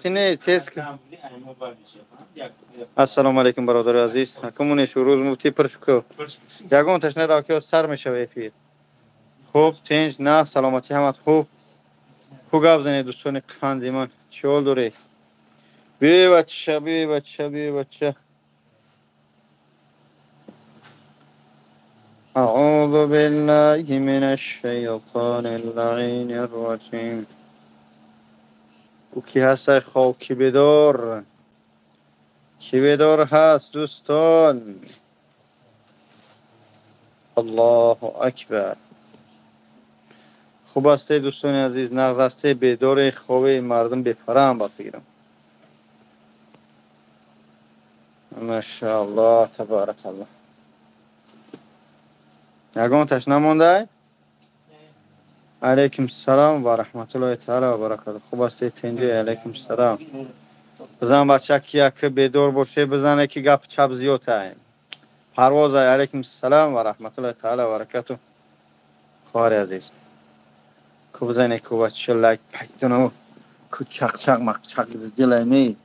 Не, тез. Ассалому алайкум, бародари азиз. Ҳакамоне шурӯз муфти пур шуку. Ягон ташна равки сар мешава эфир. Хуб, тинҷ, на, саломатӣ ҳамат хуб. Хуб гап занед, дӯстони қанди ман. Чӣ ҳол доред? Биёй, бача, биёй, бача, биёй, бача. أعوذ بالله من الشیطان اللعین الرجیم. او کی هست؟ خواب کی بیدار؟ کی بیدار هست دوستان؟ الله اکبر. خوب هسته دوستان عزیز، نغز هسته، بیدار، خواب مردم بفرم باید بگیرم. ماشاءالله تبارک الله. ягон таш намондай. Алайкум салом ва раҳматуллоҳи таала ва баракату. Хуб ҳастед, тинҷи? Алайкум салом. Бизан, бача, ки як бедор боше, бизане, ки гап чап зиёд ай парвоз. Алайкум салом ва раҳматуллоҳи таала ва баракату, хоҳари азиз. Ку бизане, ку бача, лайк пайтуну ку чақчақ мақчақ сделай ми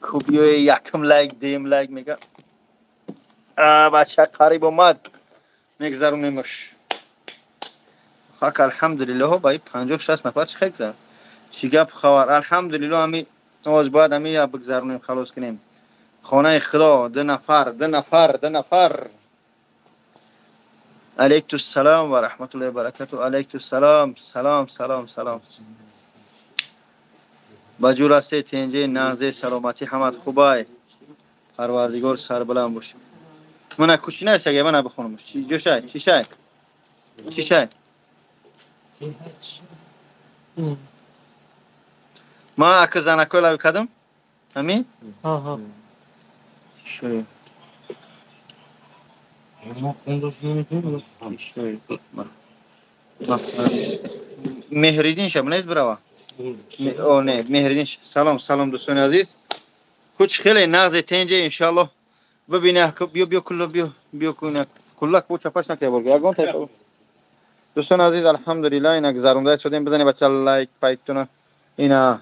ку. Биёи, якум лайк, дуюм лайк мега. Бача қариб омад, мегзаронемаш. Хак, алҳамдулиллоҳ, ба 50-60 нафар чӣ хек зад? Чӣ гап хабар? Алҳамдулиллоҳ, ами оз бояд ами я бигзаронем, халос кунем. Хонаи худо, ду нафар, ду нафар, ду нафар. Алайкум салом ва раҳматуллоҳи ва баракату. Алайкум салом, салом, салом, салом. Ба ҷур ҳастед, тинҷи, нағзе, саломатӣ ҳамат хубай? Парвардигор сарбаланд бошед. Мана кучи нависага, мана бихонам. Чӣ ҷошай? Чӣ шай? Чӣ шай? Ма ака занакой лави кардам? Ҳамин? Ҳа. Шои. Мо хондаш наметавонем. Шои. Меҳридин шаб нест бирава? О, не, Меҳридин. Салом, салом, дӯстони азиз. Куч хеле нағзе, тенҷе, иншаллоҳ. Бибине, биё, биё, кулла, биё, биё, куна. Куллак бу чапаш накия бург. Ягон тайфа. Дӯстони азиз, алҳамдулиллаҳ, ина гузаронда шудем. Бизанед, бача, лайк пайтуна. Ина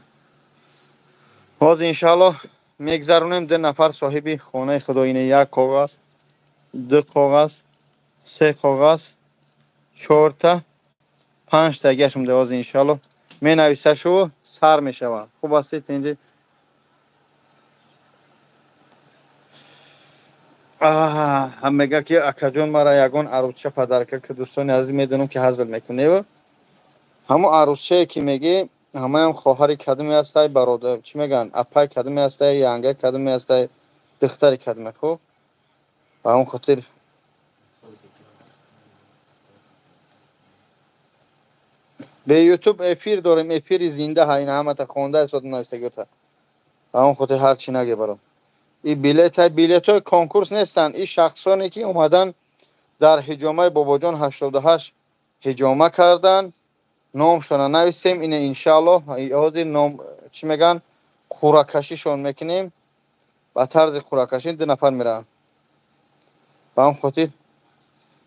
ҳозир иншаллоҳ мегзаронем, ду нафар соҳиби хонаи худо. Ина як коғаз, ду коғаз, се коғаз, чорта, панҷта гашмда. Ҳозир иншаллоҳ менависашу сар мешавад. Хуб ҳастед, тинҷи? Ҳам мега, ки акаҷон, мара ягон арӯсча подарка ки. Дӯстони азиз, медонам, ки ҳазл мекунев. Ҳамо арӯсчае, ки мегӣ, ҳамаям хоҳари кадоме ҳастай, бародар, чӣ мегӯянд, апай кадоме ҳастай, янга кадоме ҳастай, духтари кадоме. Хуб, ба ҳамон хотир бе Ютуб эфир дорем, эфири зинда ҳа. Ина ҳамата хонда истод нависагиота. Ба ҳамон хотир ҳар чӣ наге, баро. И билета, билетҳои конкурс нестанд. И шахсоне, ки омадан дар ҳиҷомаи Бобоҷон 88 ҳиҷома кардан, номшона нависем. Ина иншааллоҳ ҳозир ном, чӣ мегӯянд, қуръакашишон мекунем. Ба тарзи қуръакашӣ ду нафар мераванд. Ба ҳамон хотир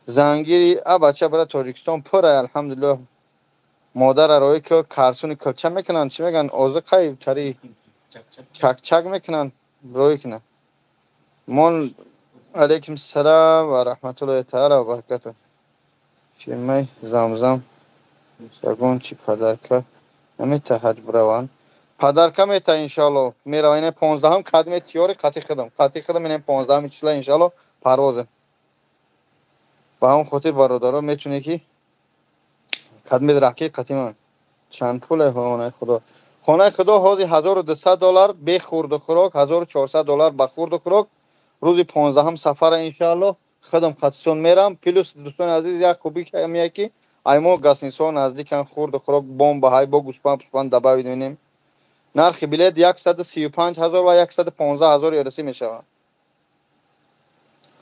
зангири а бача бара, Тоҷикистон пурай, алҳамдулиллоҳ. Модара роӣ ки карсуни килча мекунанд, чӣ мегӯянд, озиқаи тари чакчак мекунанд, роӣ кунанд мон. Алайкум салом ва раҳматуллоҳи таала ва баракату. Фирмаи Замзам ягон чи подарка намета? Ҳаҷ бираванд, подарка мета, иншоалло. Мерава, ина 15-ум кадме тиёри қати худам, қати худам. Ина 15-уми числа иншоалло парвозе. Ба ҳамон хотир, бародаро, метунед, ки кадме раки қати ман. Чанд пуле хонаи худо? Хонаи худо ҳозир 1200 доллар бе хурду хӯрок, 1400 доллар ба хурду хӯрок. Рӯзи 15-ум сафара, иншоалло, худам қатитон мерам. Плюс, дӯстони азиз, як хубӣ ҳамия, ки ай мо гостиницаҳо наздикан, хурду хӯрок бомба ҳай, бо гӯспанд пуспанд добавить менем. Нархи билет 135 000 ва 115 000 ерасӣ мешавад.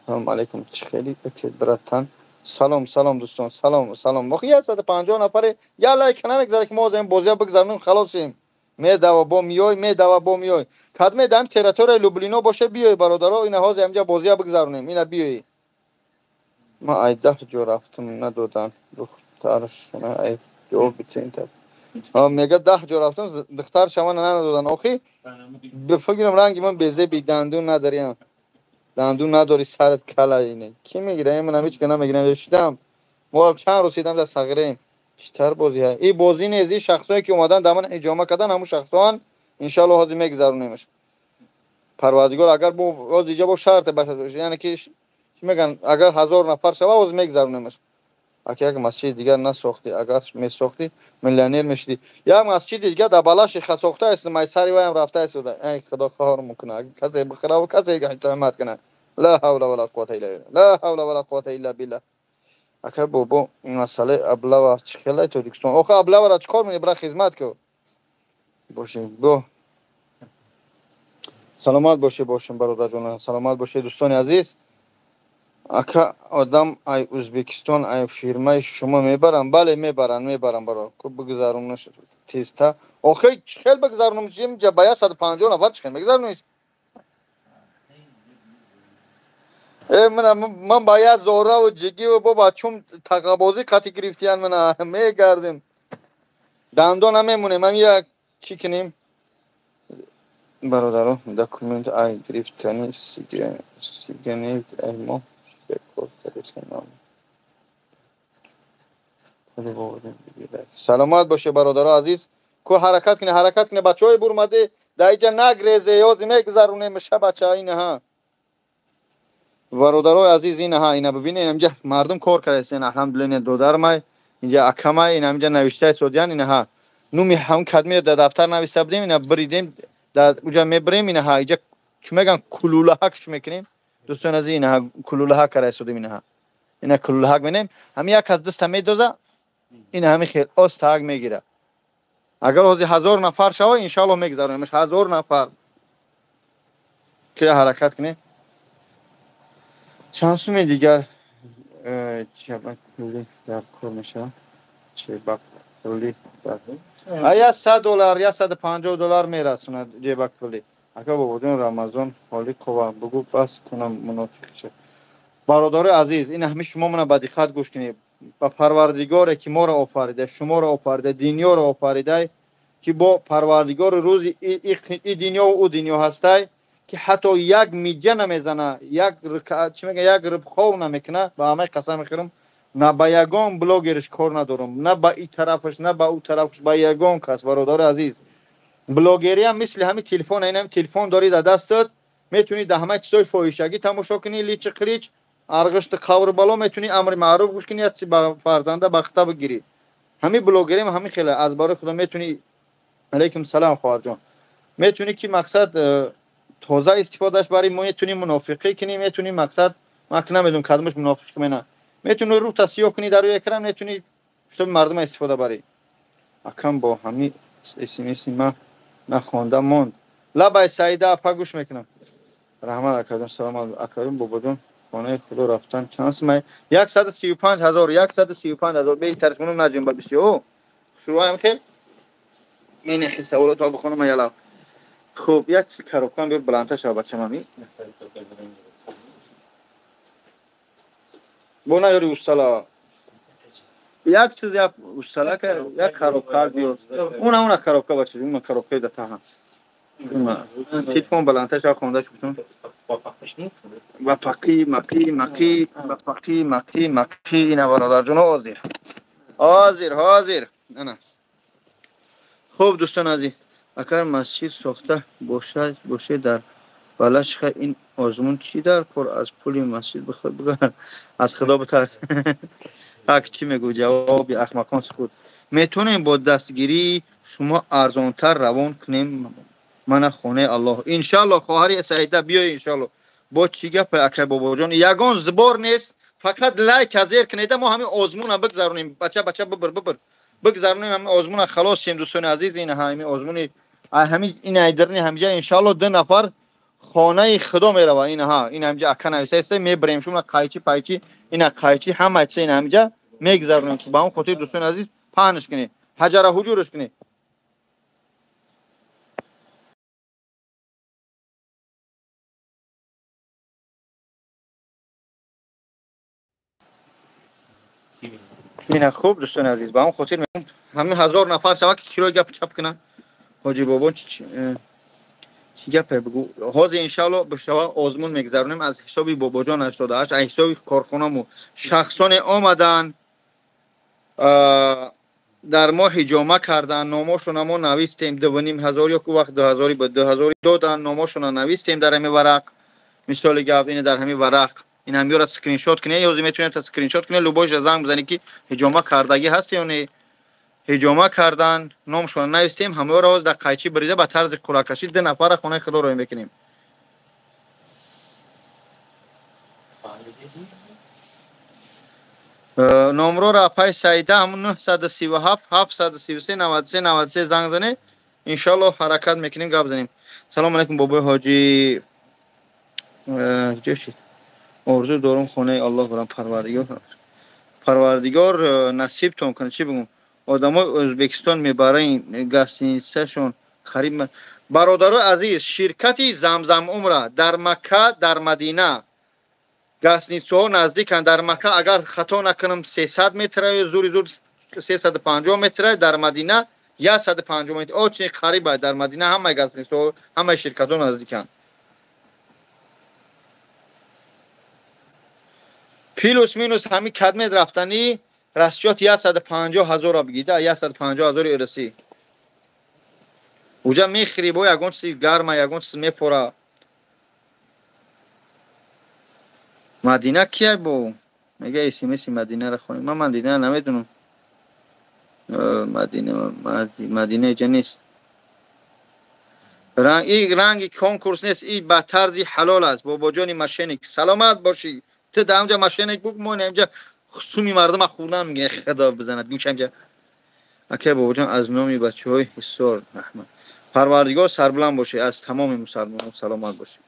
Салом алейкум, чӣ хеле, братан? Салом, салом, дӯстон, салом, салом. Охи, 150 нафаре, як лайк намегзаре, ки мо ҳозир бозия бигзаронем, халосем. Медава, бо миёй, медава, бо миёй. Кадме даем территорияи Люблино боше, биёй, бародаро. Ина ҳозир ҳамҷа бозия бигзаронем. Ина биёй. Ма ай 10 ҷо рафтам, надодам духтаршона. Ай ҷавоб битен. Мега 10 ҷо рафтам, духтар шама надодан. Охи бификрам ранги ман безеби дандун надорям. Дандун надори, сарат кала ине. Ки мегира? Ман ҳеч ка намегирам. Шидам. Мо чанд рӯз сидам дар сағирем. Читар бозӣ ҳай? И бозӣ нест, и шахсое ки омадан дар ман ҳиҷома кардан, ҳамун шахсоан иншаллоҳ ҳозир мегузаронемаш. Парвардигор агар бо ҳозир иҷа бо шарте бошад, яъне ки чӣ мегӯянд, агар 1000 нафар шава, ҳозир мегузаронемаш. Аки як масҷиди дигар насохтӣ, агар месохтӣ миллионер мешудӣ. Як масҷиди дигар дар Балашиха сохта аст, май сари ваям рафта аст. Эй худо хоҳар мекунад, касе бихӯра касе ҳиммат кунад. Ла ҳавла вала қуввата илла билла. Ла ҳавла вала қуввата илла билла. Ака бобо, масъалаи аблава чӣ хелай Тоҷикистон? Охи аблавара чӣ кор мекунӣ? Бира хизмат ку. Бошем, бо. Саломат бошед, бошем бародарҷон. Саломат бошед дӯстони азиз. Ака одам ай Ӯзбекистон ай фирмаи шумо мебаранд? Бале, мебаранд, мебаранд баро. Ку бигзаронаш тезта. Охи чӣ хел бигзаронам? Инҷа ба 150 нафар чӣ хел мегзарониш? Ман ба як зораву ҷигиву бо бачум тағабозӣ қатӣ гирифтиян, мана мегардем. Дандон намемонем, ман як чӣ кунем? Бародаро, документ ай гирифтани сиганет ай мо Саломат боше бародаро азиз. Ку ҳаракат кунед, ҳаракат кунед, бачаҳои бурмаде дар иҷа нагрезе, ёзи мегузаронем ша бачаҳо инаҳа. Бародарои азиз, инаҳа, ина бибинед, инҷа мардум кор кардаистен, алҳамдулилла, додармай, инҷа акамай, ина инҷа навиштаи содиян, инаҳа. Нуми ҳам кадми дар дафтар нависта будем, ина бридем, дар уҷа мебирем, инаҳа, иҷа чӣ мегӯянд, кулулаҳак мекунем. Дӯстони азиз, инаҳа кулулаҳак кардаистодем, инаҳа. Ина кулулаҳак менем, ҳами як аз даста медоза, ина ҳами хел остаҳак мегира. Агар ҳозир 1000 нафар шава, иншааллоҳ мегузаронемаш, 1000 нафар. Ки ҳаракат кунем. Чанд суми дигар чебакпулӣ дар кор мешавад? Чебакпулӣ дар $100, $150 мерасонад ҷебакпулӣ. Ака бобоҷон, Рамазон Холиқова бугӯ бас кунам мунофиқ шав. Бародарои азиз, ин ҳами шумо мана ба диққат гӯш кунед. Ба Парвардигоре ки моро офарида, шуморо офарида, дунёро офарида, ки бо Парвардигори рӯзи и дунё ва ӯ дунё ҳастай, ки ҳатто як миҷа намезана, як чӣ мегӯянд, як рибхов намекуна, ба ҳамаи қасам мехӯрам, на ба ягон блогериш кор надорам, на ба и тарафаш, на ба ӯ тарафаш, ба ягон кас. Бародари азиз, блогериам мисли ҳами телефон, ин ҳами телефон дорӣ дар дастат, метавонӣ дар ҳамаи чизҳои фоҳишагӣ тамошо кунӣ, личи қилич, арғишти қавру бало, метавонӣ амри маъруф гӯш кунӣ, як чиз ба фарзанда бахта бигирӣ. Ҳами блогериам ҳами хеле аз барои худо метавонӣ. Алайкум салом хоҳарҷон. Метавонӣ ки мақсад тоза истифодаш барӣ, метавонӣ мунофиқӣ кунӣ, метавонӣ мақсад, ман ки намедонам кадомаш мунофиқ мена. Метавонӣ рӯта сиёҳ кунӣ дар рӯи экран, метавонӣ чтобы мардума истифода барӣ. Акам бо ҳами смс ма нахонда монд. Лабай Саида апа гӯш мекунам. Раҳмат акаҷон, салом акаҷон, бобоҷон, хонаи худо рафтан чанд сумай? 135 000, 135 000. Беҳтараш монам наҷим ба бисёр. Шурӯъам хел? Мене хел саволот бихонам яла. Хуб, як чиз коробкам биёр баландтар шава бачам ами. Бо наёри устала. Як чиз як устала ка як коробка биёр. Уна коробка бача, уна коробка да таҳа. Телефон баландтар шава хонда шудам. Ба пақи, мақи, мақи, ба пақи, мақи, мақи, ина бародарҷон ҳозир. Ҳозир, ҳозир. Ана. Хуб дӯстон азиз, агар масҷид сохта бошад, боше дар Балашиха ин озмун чӣ дар кор аз пули масҷид бихӯр бигӯ, аз худо битарс. Ак чӣ мегӯ, ҷавоби ахмақон сукут. Метавонем бо дастгирии шумо арзонтар равон кунем мана хонаи Аллоҳ. Иншааллоҳ хоҳари Саида биёй иншааллоҳ. Бо чӣ гапе акай бобоҷон? Ягон збор нест, фақат лайк азер кунеда, мо ҳамин озмуна бигзаронем. Бача, бача бибир, бибир. Бигзаронем ҳамин озмуна халос шем дӯстони азиз, ин ҳамин озмуни ҳамин ин айдарни ҳамҷа иншааллоҳ 2 нафар хонаи худо мерава. Инаҳа, ин ҳамҷа ака нависа мебарем шумо қайчи пайчи, ина қайчи ҳама чиз ин ҳамҷа мегзаронем. Ба он хотир дӯстони азиз паҳнш кунед, ҳаҷара ҳуҷурш кунед. Ина хуб, дӯстони азиз, ба он хотир мегӯям, ҳамин 1000 нафар шава, ки кирои гап чап кунанд. Ҳоҷи бобо, чӣ гапе бигӯ? Ҳозир иншаалло бишава, озмун мегузаронем аз ҳисоби Бобоҷон 88, аз ҳисоби корхонаму. Шахсоне омаданд, дар мо ҳиҷома кардан, номошона мо навистем, 2500 ё ку вақт 2000 буд, 2000 додан, номошона навистем дар ҳамин варақ. Мисоли гап, ина дар ҳамин варақ, ин ҳамёра скриншот кунед, ё метавонед скриншот кунед, любой ша занг бизанед, ки ҳиҷома кардагӣ ҳаст ё не. Ҳиҷома кардан, номшона навистем, ҳамаро ҳозир дар қайчӣ бирида, ба тарзи қуръакашӣ ду нафара хонаи худо роҳӣ мекунем. Номроро апай Саида, ҳамун 937 733 93 93 занг занед, иншоалло ҳаракат мекунем, гап занем. Салому алайкум, бобои ҳоҷӣ. Ҷо шид? Орзу дорум хонаи Аллоҳ барам. Парвардигор, Парвардигор насибтон кунад. Чӣ бигӯм? Одамои Ӯзбекистон мебаранд, гостиница шон қариб. Бародарои азиз, ширкати Замзам Умра дар Макка, дар Мадина гостиница ҳо наздиканд. Дар Макка, агар хато накунам, 300 метра, зури зур 350 метра, дар Мадина 150 метр, очень қариба. Дар Мадина ҳамаи гостиница ҳо, ҳамаи ширкатҳо наздиканд. Плюс минус ҳамин кадмет рафтанӣ расчёт 150 ҳазорро бигида, 150 ҳазори ирсӣ. Уҷа мехӯри, бо ягон чизи гарма, ягон чиз мефора. Мадина кия бо мега? Смси Мадинаро хонем. Ман Мадинара намедонам. Мадина, Мадина иҷа нест. И ранги конкурс нест, и ба тарзи ҳалол аст. Бобоҷони мошенник, саломат бошӣ. Ту дар ҳамҷа мошенник буд, мо инҷа суми мардума хӯрдан мега, худо бизанад гӯшамҷа. Акай бобоҷон, аз номи бачаҳои Ҳисор раҳмат. Парвардигор сарбуланд бошӣ, аз тамоми мусалмонон саломат бошӣ.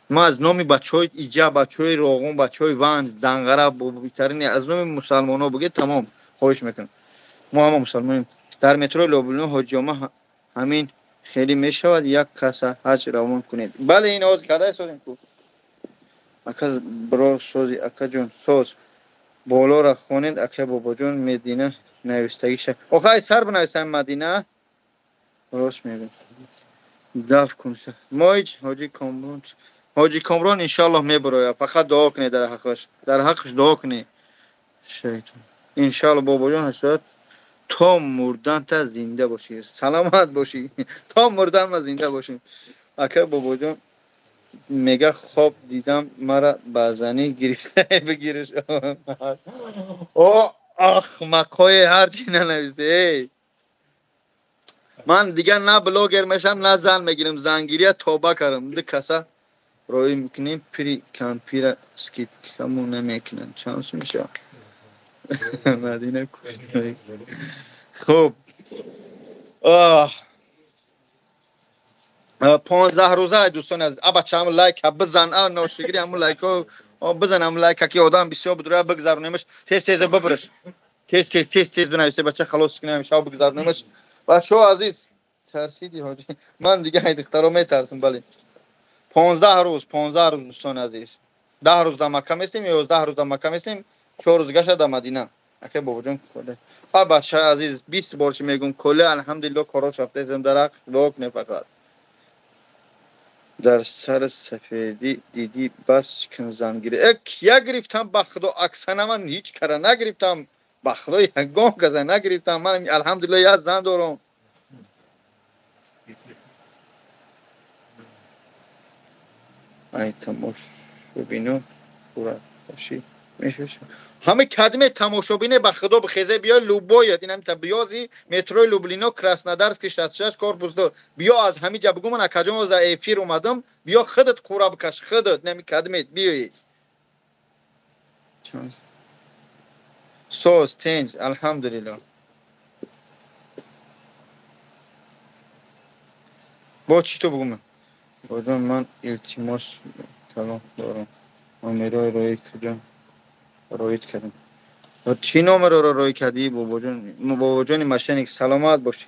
Ма аз номи бачаҳои иҷа, бачаҳои Роғун, бачаҳои Ванҷ, Данғара, битарини аз номи мусалмонҳо бугед, тамом, хоҳиш мекунам. Мо ҳама мусалмонем. Дар метрои Лобулино ҳоҷиёма ҳамин хеле мешавад, як каса ҳаҷ равон кунед. Бале, ин оз карда истодем ку. Ака бро, сози, акаҷон, соз. Болоро хонед, ака бобоҷон, Медина навистагиша. Охай сар бинависам Мадина. Рост мегӯям. Даф кун. Мо ҳеҷ ҳоҷи Комрон, ҳоҷи Комрон иншоаллоҳ мебарояд. Фақат дуо кунед дар ҳаққаш. Дар ҳаққаш дуо кунед. Шайтон. Иншоаллоҳ, бобоҷон ҳашт то мурдан та зинда бошӣ. Саломат бошӣ. То мурдан ма зинда бошем. Ака бобоҷон, мега хоб дидам, мара ба занӣ гирифта бигириш. О ахмақҳои, ҳарчи нанависе. Эй, ман дигар на блогер мешам, на зан мегирам. Зангирия тоба кардам. Ду каса роӣ мекунем, пири кампира скидка му намекунанд. Чанд сум мешавад? Мадина. Хуб, 15 рӯза, дӯстони азиз. А бача, ҳамн лайка бизан, а ношигири, ҳамн лайко бизан, ҳамн лайка, ки одам бисёр будура, бигзаронемаш. Тез тез бибириш, тез тез тез тез бинависе, бача, халос кунем, шав бигзаронемаш. Бачаҳо азиз, тарсиди ҳоҷи? Ман дига ай духтаро метарсам. Бале, 15 рӯз, 15 рӯз, дӯстони азиз. 10 рӯз дар Макка местем, 11 рӯз дар Макка местем, 4 рӯз гаша дар Мадина. Ака бобоҷон, а бача азиз, 20 бор чи мегӯм, коля, алҳамдулилло, корош рафтаистам, дар ҳақ дуо кунем фақат. Дар сари сафедӣ дидӣ, бас кун зангирӣ. Э, кия гирифтам? Ба худо, аксана ман ҳеҷ кара нагирифтам. Ба худо, ягон каса нагирифтам. Ман алҳамдулилло як зан дорам. Ай тамошобино бошӣ мешавад. Ҳама кадме тамошобине, ба худо, бихезе, биё, любой ет инам та биёзи метрои Люблино, Краснодарский 66, корпус 2, биё. Аз ҳамиҷа бигӯ, ман акаҷон за эфир омадам, биё, худат қура бикаш, худат нами кадмет биёед. Соз, тенҷ, алҳамдулилло. Бо чӣ ту бигӯм? Боҷон, ман илтимос калом дорам. Номерои роӣ кардам, роид кардам. Чӣ номероро роӣ кардӣ, бобоҷон? Бобоҷони мошенник, саломат бошӣ.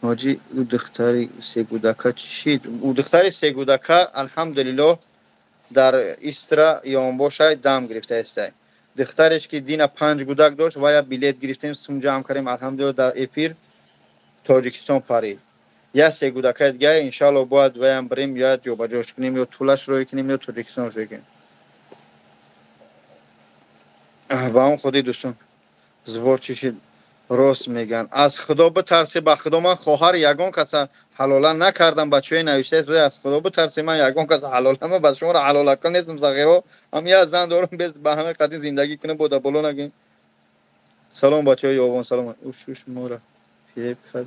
Ҳоҷӣ, ӯ духтари сегудака чӣ шид? Ӯ духтари сегудака, алҳамдулилло, дар Истра ёнбошай, дам гирифта истай. Духтареш ки дина 5 гудак дошт ва я билет гирифтем, сум ҷамъ кардем, алҳамдулиллоҳ дар эфир Тоҷикистон парид. Я се гудакаи дига иншааллоҳ бояд ваям бирем, ё ҷобаҷош кунем, ё тулаш рӯй кунем, ё Тоҷикистон рӯй кунем. Ба он худи дӯстон збор чӣ шид? Рост меган. Аз Худо битарсе, ба Худо ман хоҳар ягон каса ҳалола накардам. Бачаҳои навиштаи аз Худо битарсе, ман ягон каса ҳалола, ман ба шуморо ҳалола кун нестам сағиро. Ҳам я зан дорам, без ба ҳама қадри зиндагӣ кунам, бо да боло нагин. Салом бачаҳои ёвон, салом. Уш уш мора фиреб кард.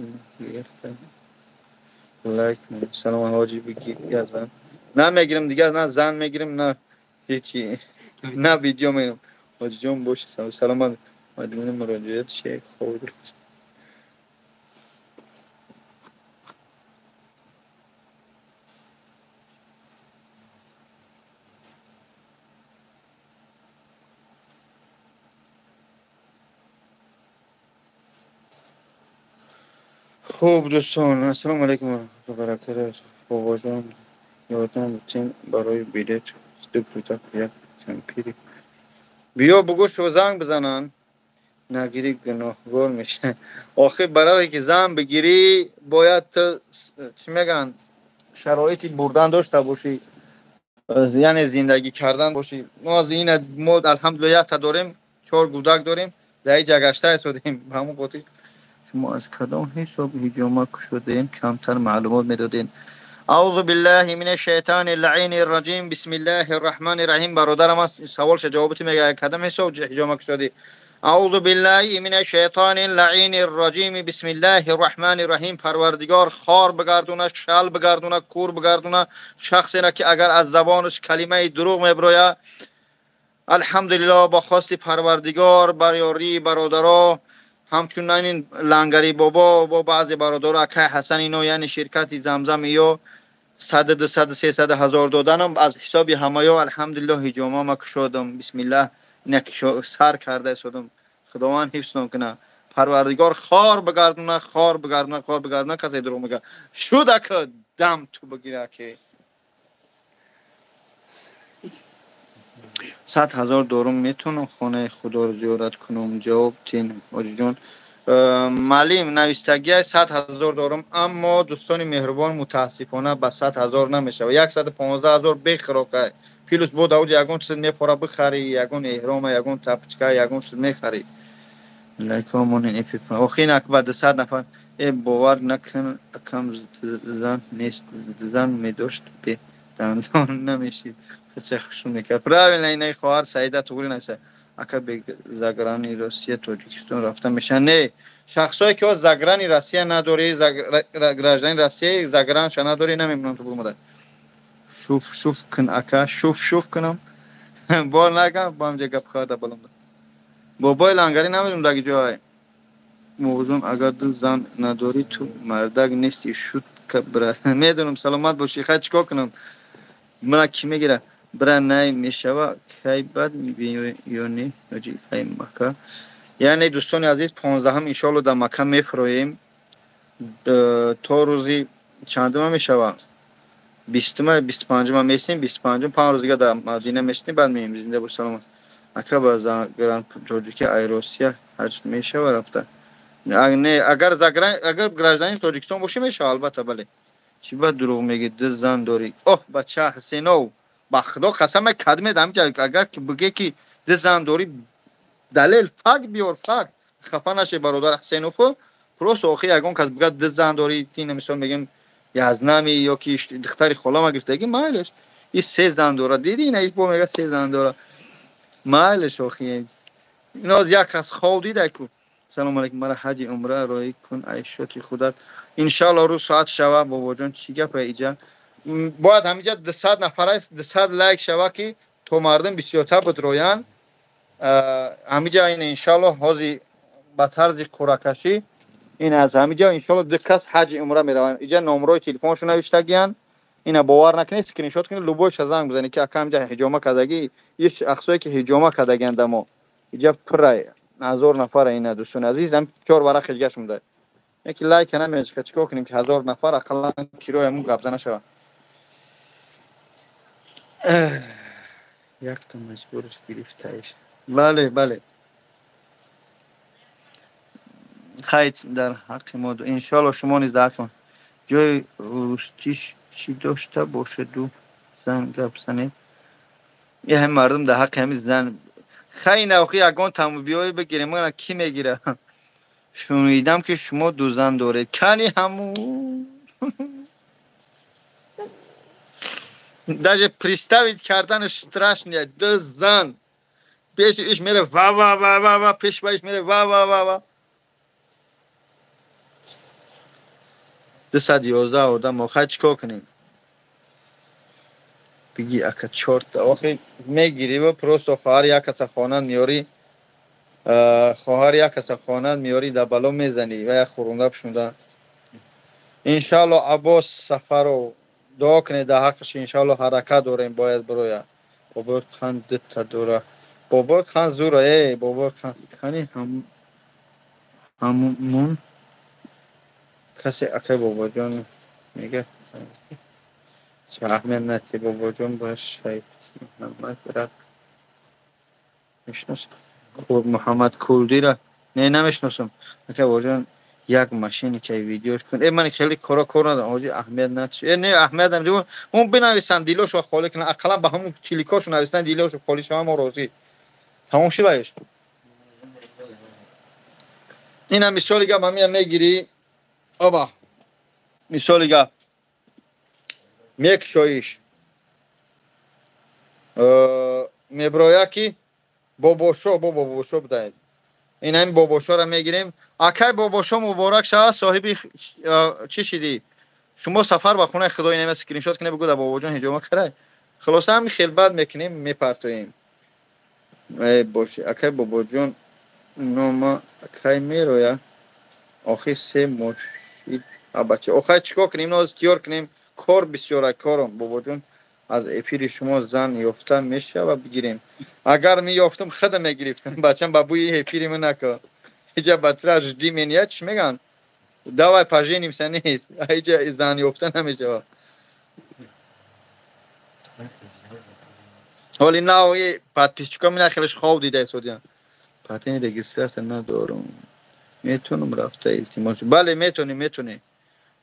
Лайк. Салом ҳоҷи, бигир я зан. На мегирам дигар, на зан мегирам, на ҳечи, на видео мегирам. Ҳоҷиҷон боши, саломат. Мадмуни муроҷиат шейх ховд. Хуб дӯстон, ассалому алайкум ва раҳматуллоҳи ва баракатуҳ. Бобоҷон, ёрдам битем барои билет ду кӯдак як кампири. Биё бугӯ шо занг бизананд. Нагирӣ гуноҳгор меша. Охир барое ки зан бигирӣ бояд ту чӣ мегӯянд, шароити бурдан дошта бошӣ, яъне зиндагӣ кардан бошӣ. Мо аз ина мо алҳамдулиллоҳ якта дорем, 4 гудак дорем, дар ин ҷа гашта истодем. Ба ҳамон хотир шумо аз кадом ҳисоб ҳиҷома кушодаем, камтар маълумот медодед. Аузу биллаҳи мина шайтони лаини раҷим. Бисмиллаҳи рраҳмани раҳим. Бародарам аст, саволша ҷавобати мегӯяд, кадом ҳисоб ҳиҷома кушодӣ? Аузу биллаҳи мина шайтони лаини раҷим. Бисмиллаҳи рраҳмани раҳим. Парвардигор хор бигардона, шал бигардона, кур бигардона шахсеро ки агар аз забонаш калимаи дурӯғ мебирояд. Алҳамдулиллоҳ бо хости Парвардигор, бар ёрии бародаро, ҳамчунин ин лангари бобо бо баъзе бародаро акай Ҳасан ино, яъне ширкати Замзам иё 100, 200, 300 ҳазор доданам аз ҳисоби ҳамаё алҳамдулиллоҳ ҳиҷомама кушодам. Бисмиллаҳ, ина сар карда истодам. Худованд ҳифзтон кунад. Парвардигор хор бигардона, хор бигардона, хор бигардона касе дурӯғ мегӯяд. Шуд ака дам ту бигира ки 100 ҳазор дорум метавонам хонаи худоро зиёрат кунам? Ҷавоб тин ҳоҷиҷон. Маълим навистагиай 100 ҳазор дорум, аммо дӯстони меҳрубон мутаассифона ба 100 ҳазор намешавад. 115 ҳазор бехӯрокай. Плюс бо давҷа ягон чиз мефора бихарӣ, ягон эҳрома, ягон тапочка, ягон чиз мехарӣ. Лайкҳо монен эфир. Охи инак ба 200 нафар. Э бовар накун, акам зан нест, зан медошт бе дандон намешид. Хеле хушум мекард. Правильно, инаи хоҳар Саида туғри нависа. Ака бе заграни Россия Тоҷикистон рафта мешавад? Не, шахсое ки заграни Россия надорӣ, гражданин Россия загранша надорӣ, намемонам ту бурмода. Шуф шуф кун ака, шуф шуф кунам. Бор нагам, бо ҳамҷа гап хоҳада балам. Бобои лангари намедонам даги ҷой. Мавзун агар ду зан надорӣ ту мардак нести, шуд брат. Медонам, саломат бошӣ. Хай чикор кунам? Мана ки мегира? Бра най мешава кай бад ё не? Ҳоҷи ай Мака. Яъне дӯстони азиз, 15-ҳам иншоалло дар Мака мефуроем. То рӯзи чандума мешава? 20-ума, 25-ума месем, 25-ум 5 рӯз дига дар Мадина мешинем, баъд меем. Зинда бош, саломат. Ака ба загран тоҷики ай Россия ҳаҷ мешава рафта? Не, агар загран, агар гражданин Тоҷикистон бошӣ мешава, албатта, бале. Чӣ ба дурӯғ мегӣ, ду зан дорӣ? Оҳ, бача Ҳусейнов, ба Худо қасам кадме дамҷа, агар ки бигӯе ки ду зан дорӣ, далел факт биёр, факт. Хафа нашед бародар Ҳусейнов, просто охи ягон кас бигӯяд ду зан дорӣ, тина мисол мегӯем язнами ё ки духтари холама гирифтагӣ, майлеш. И се зан дора, дидӣ ина бо мега се зан дора. Майлеш охи. Ино як кас хов дида ку. Салом алейкум, мара ҳаҷи умра роӣ кун ай шоти худат. Иншаалло рӯз соат шава бобоҷон, чӣ гапа иҷа? Бояд ҳамиҷа 200 нафар аст, 200 лайк шава ки то мардум бисёртар бидроянд. Ҳамиҷа ин иншаалло ҳози ба тарзи қуръакашӣ ин аз ҳамиҷа иншаалло ду кас ҳаҷи умра мераванд. Иҷа номрои телефоншон навиштагиянд. Ина бовар накунед, скриншот кунед, любойша занг бизанед ки ака ҳамиҷа ҳиҷома кардагӣ, иш шахсое ки ҳиҷома кардагиянд дамо. Иҷа пурра 1000 нафар ина дӯстони азиз, ҳам 4 варақ ҳиҷгаш монда. Яки лайк намечка, чикор кунем ки 1000 нафар ақаллан кироя му гап зана шава. Якта маҷбурш гирифтаиш. Бале, бале. Хайр, дар ҳаққи мо, иншоалло, шумо низ дар ҳаққи ҷои рустиш чӣ дошта бошеду зан гап занед. Я ҳами мардум дар ҳаққи ҳами зан хай навхи ягон тамбиёи бигирем, мана кӣ мегира? Шунидам, ки шумо ду зан доред. Кани ҳаму даже представить карданаш страшно. Ду зан пеши иш мере, ва ва ва ва ва, пеш ба иш мере, ва ва ва ва. 211 одам. Охай, чӣ кор кунем? Биги, ака, чорта охи мегирӣ ва просто хоҳар як каса хонад меёрӣ, хоҳар як каса хонад меёрӣ, дар бало мезанӣ ва як хурунда пушунда. Иншаалло, Аббос Сафаров, дуо кунед дар ҳаққаш. Иншаалло, ҳаракат дорем, бояд бирояд. Бобои қан дута дора, бобои қан зура. Э, бобои қан кани ҳамун касе. Акай Бобоҷон мега, аҳамият натӣ. Бобоҷон, ба Шайх Муҳаммад рак мешиносам? Муҳаммад Кулдира не, намешиносам. Акай Бобоҷон, як машини чай видеош кун. Э, ман хеле кора кор надорам, ҳоҷи, аҳамият натиш. Э, не, аҳамият намедиҳам. Он бинависанд, дилошо холӣ кунанд, ақаллан ба ҳамун чиликошо нависанд, дилошо холӣ шава, мо розӣ. Тамом ши ваеш. Ина мисоли гап, ҳамия мегирӣ, оба, мисоли гап, мекушоиш, меброя, ки бобошо бо бобошо будаед. Ин ҳамин бобошоро мегирем. Акай Бобошо, муборак шавад, соҳиби чӣ шидӣ шумо? Сафар ба хонаи Худо. Инама скриншот кунед, бигӯ, да Бобоҷон ҳиҷома карай. Хулоса, ҳами хел бад мекунем, мепартоем. Боши, акай Бобоҷон, нома акай мероя. Охи се мошид абача. Охай, чӣ кор кунем? Ноз тиёр кунем, кор бисёра, кором. Бобоҷон, аз эфири шумо зан ёфта мешава бигирем? Агар меёфтам, худа мегирифтам. Бачам, ба бӯи эфири ман нако. Иҷа батра жди меня, чӣ меган, давай поженимся нест. Иҷа зан ёфта намешава. Ҳоли наои подписчика мина хелеш хоб дида истодиям. Патени регистрация надорум, метонам рафта? Илтимос. Бале, метонӣ, метонӣ.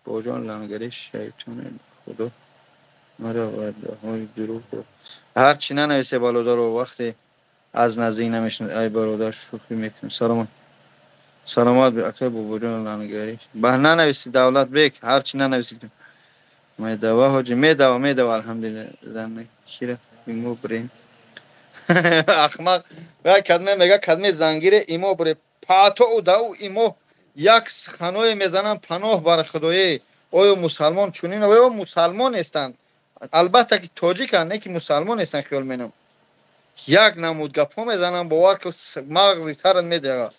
Бобоҷон, лангари шайтоне, худо маро ваъдаҳои дурӯғ дод. Ҳар чӣ нанависе, бародаро, вақте аз наздик намешинос. Ай бародар, шӯхӣ мекунем. Саломат, саломат. Акай Бобоҷон, лангари ба нанависи. Давлатбек, ҳар чӣ нанависи. Медава, ҳоҷи, медава, медава. Алҳамдулилла. Зана кира имо бирем? Ахмақ ва кадме мега, кадме зангире имо бире пато дау имо як суханое мезанам, паноҳ бар Худое. Оё мусалмон чунин? Оё мусалмон нестанд? Албатта ки тоҷиканд, не ки мусалмон нестанд, хиёл менам. Як намуд гапҳо мезанам, бовар ки, мағзи сарат медиҳад.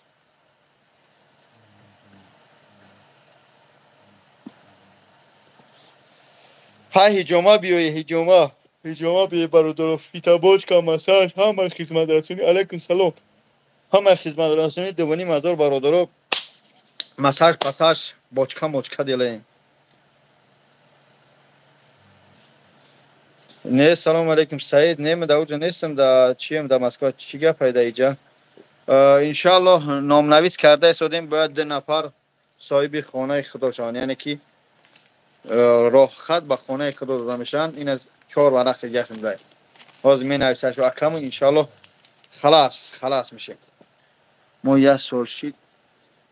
Ҳай, ҳиҷома биёи, ҳиҷома, ҳиҷома биёи, бародаро. Фитобочка, массаж, ҳама хизматрасонӣ. Алайкум салом. Ҳама хизматрасонӣ 2,5 ҳазор, бародаро. Массаж, пассаж, бочка мочка делаем. Не, салому алейкум, Саид. Не, ма дар уҷа нестам, да чием, да Москва. Чӣ гап да иҷа? Иншааллоҳ, номнавис карда истодем, бояд ду нафар соҳиби хонаи худо шаванд, яъне ки роҳхат ба хонаи худо дода мешаванд. Ин аз чор варақи гапим дай. Ҳозир менависашу акаму, иншааллоҳ, халас халас мешем. Мо як сол шид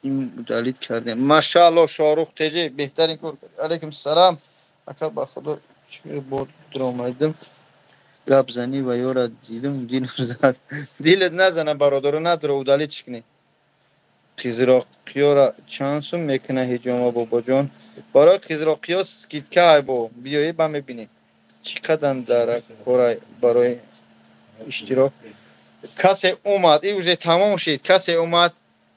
ин удалить кардем. Машааллоҳ, Шоҳрух теҷи, беҳтарин кор. Алейкум салам. Ака, ба худо, чӣ бо дуромадим, гап занӣ ва ёра дидим, дилам зад. Дилат назана, бародаро, надро, удалить кунӣ. Қизироқиёра чанд сум мекуна ҳиҷома, бобоҷон? Барои қизироқиё скидка айбо, биёӣ ба мебинӣ чӣ қадар дар кора. Барои иштирок касе омад, и уже тамом шид. Касе омад,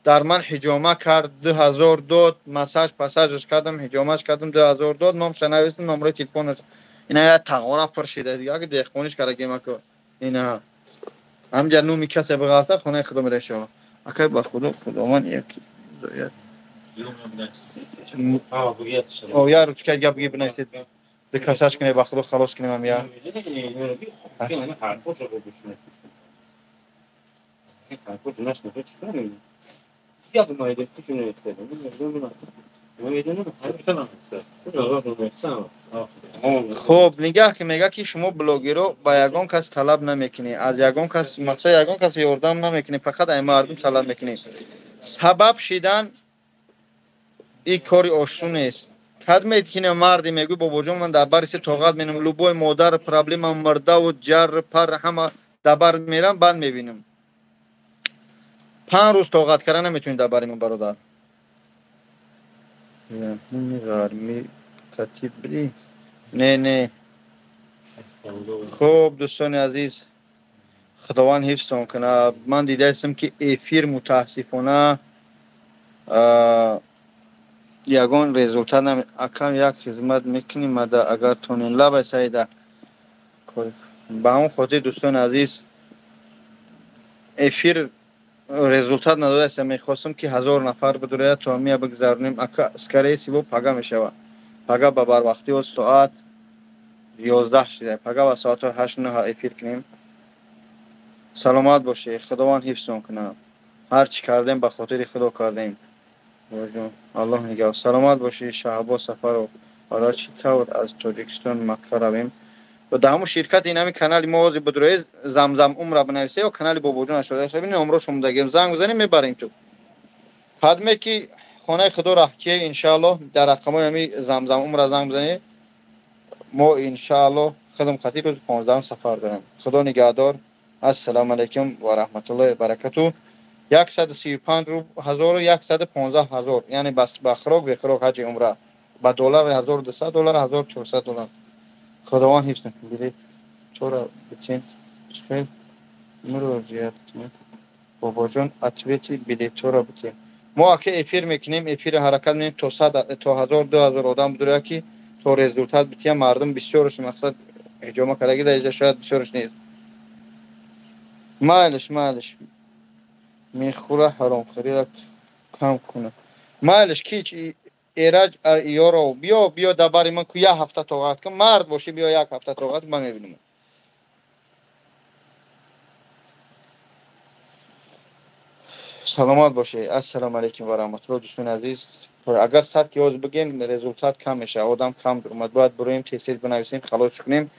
дар ман ҳиҷома кард, 2000 дод. Массаж пассажаш кардам, ҳиҷомаш кардам, 2000 дод. Номша нависам, номраи телефонаш. Ина як тағора пур шида, як деҳқониш кара гемако. Ина ҳамҷа нуми касе биғалта, хонаи худо мерешава. Акай, ба худо, худованд як я ручка гап ги бинависед, дикасаш кунед, ба худо, халос кунем. Я Хоб, нигаҳ ки мега ки шумо блогеро ба ягон кас талаб намекунӣ, аз ягон кас мақсад ягон кас ёрдам намекунӣ, фақат ай мардум талаб мекунӣ. Сабаб шидан и кори ошсу нест. Кадмед ки марди мегӯй бобоҷон ман дар бари се тоқат менам, любой модар проблема мурдаву ҷар пар ҳама дар бар мерам, баъд мебинам. 5 рӯз тоқат карда наметавонӣ дар бари ман бародар. Не, не. Хуб, дӯстони азиз, худованд ҳифзтон кунад. Ман дидаистам ки эфир мутаассифона ягон результат наме. Акам як хизмат мекунӣ мада агар тонем лабай саида. Ба ҳамон хотир дӯстони азиз эфир результат надодаст. Мехостам ки 1000 нафар бидурая то мия бигзаронем. Ака скорее всего пага мешавад. Пага ба барвақтиҳо соат 11 шуда. Пага ба соатҳои 8-9 эфир кунем. Саломат бошед, худованд ҳифзтон кунад. Ҳар чӣ кардем ба хотири худо кардем. Аллоҳ нигаҳ. Саломат бошед Шаҳбоз Сафаров. Ҳоло чӣ тавр аз Тоҷикистон Макка равем? Дар ҳамун ширкати инами канали мо ҳозир бидуроед Замзам умра бинависе ё канали Бобоҷон 88 бинед, номро шумо дагем занг бизанем мебарем ту. Кадме ки хонаи худо раҳкие иншааллоҳ дар рақамҳои ҳами Замзам умра занг бизанед. Мо иншааллоҳ худам қатъи рӯзи 15 сафар дорем. Худо нигаҳдор. Ассалому алайкум ва раҳматуллоҳи ва баракатуҳ. 135 115 ҳазор, яъне ба хӯрок бехӯрок ҳаҷи умра ба доллар 1200 доллар 1400 доллар. Худованд ҳифз кунад. Билет чора битен чӣ муроҷиат кунед бобоҷон, ответи билетҳоро битен. Мо ака эфир мекунем, эфири ҳаракат мекунем то 100 то 1000 2000 одам бидурая ки то результат бития. Мардум бисёрш мақсад ҳиҷома кардаги дар иҷа шояд бисёрш нест. Майлиш, майлиш. Мехӯра ҳаромхӯриро кам кунад. Майлиш ки Эраҷ Ёров биё, биё дар бари ман ку як ҳафта тоқат кун. Мард бошӣ биё як ҳафта тоқат кун, ман мебинам. Саломат бошед. Ассалому алайкум ва раҳматуллоҳ дӯстони азиз. Агар сад ки ҳозир бигем результат кам мешавад, одам кам омад. Бояд бироем тез-тез бинависем, халос кунем.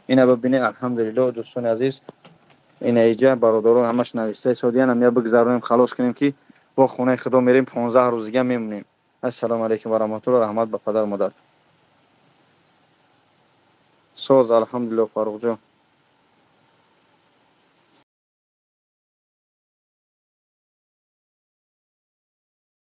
Ина бибинед, алҳамдулиллоҳ дӯстони азиз. Ина иҷа бародарон ҳамаш нависта истодиян, ам я бигзаронем, халос кунем ки бо хонаи худо мерем, 15 рӯз дига мемонем. Ассалому алайкум ва раҳматуллоҳ. Раҳмат ба падару модар. Соз алҳамдулиллоҳ Фарруқҷон.